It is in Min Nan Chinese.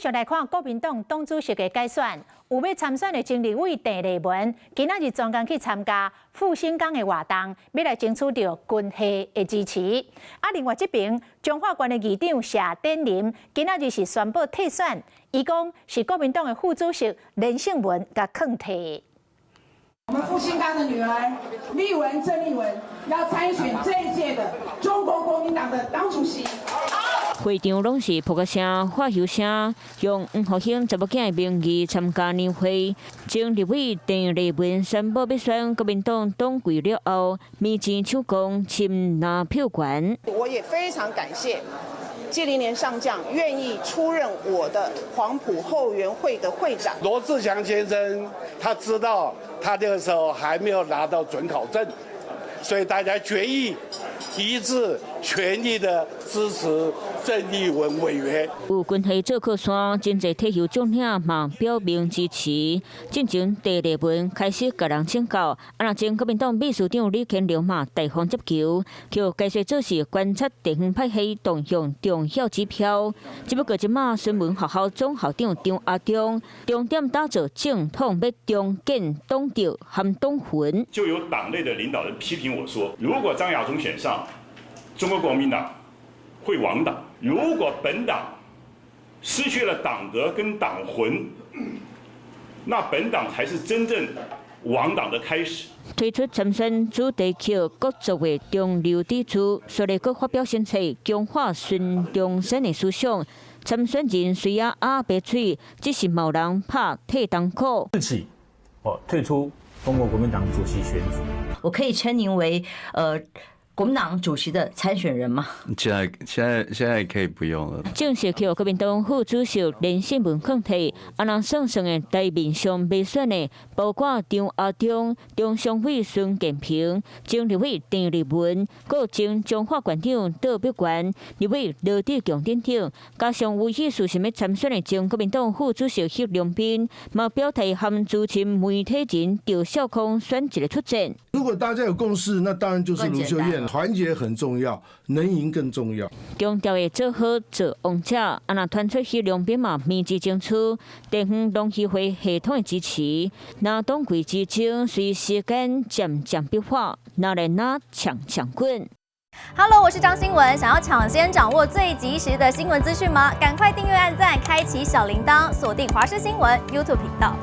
續來看國民黨黨主席的改選，有欲參選的前立委鄭麗文，今仔日專工去參加復興崗的活動，欲來爭取著關係的支持。啊，另外這邊彰化縣的議長謝典林，今仔日是宣布退選，伊講是國民黨的副主席連勝文共囥替。我們復興崗的女兒麗文鄭麗文要參選這一屆的中國國民黨的黨主席。會場攏是噗仔聲、歡呼聲，用黃復興查某囝的名義參加年會。前立委鄭麗文宣布欲選國民黨黨魁了後，面前搶攻親拿票權。我也非常感謝謝林年上將願意出任我的黃埔後援會的會長。羅智強先生他知道他那個時候還沒有拿到准考證，所以大家決議一致全力的支持鄭麗文委員。有關係做靠山，真濟退休將領嘛表明支持。進前鄭麗文開始共人請教，啊若前國民黨秘書長李乾龍嘛大方接球，予解說做是觀察地方派系動向重要指標。只不過這馬孫文學校總校長張亞中重點打造正統欲重建黨德和黨魂。就有黨內的領導人批評我說，如果張亞中選上，中國國民黨會亡黨；如果本黨失去了黨德跟黨魂，那本黨才是真正亡黨的開始。推出參選主題曲，閣作為中流砥柱，所以閣發表新冊，強化孫中山的思想。參選人雖然鴨白喙，只是無人拍退堂鼓。自己哦退出中國國民黨主席選舉。我可以稱您為國民黨主席的參選人嗎？現在可以不用了。正式予國民黨副主席連勝文囥替，啊，若算算的台面上欲選的，包括張亞中、中常委孫建平、前立委鄭麗文，閣前彰化縣長杜碧權、立委羅智強等等，加上有意思想欲參選的前國民黨副主席許榮彬，嘛表態和資深媒體人趙少康選一个出戰。如果大家有共識，那當然就是盧秀燕。團結很重要，能贏更重要。強調會做好做王者，啊若傳出許良斌嘛，面子爭取地方農協會系統的支持，若黨魁之爭隨時間漸漸變化，哪來哪搶搶滾。 Hello，我是張新聞，想要搶先掌握最及時的新聞資訊嗎？趕快訂閱、按讚、開啟小鈴鐺，鎖定華視新聞 YouTube 頻道。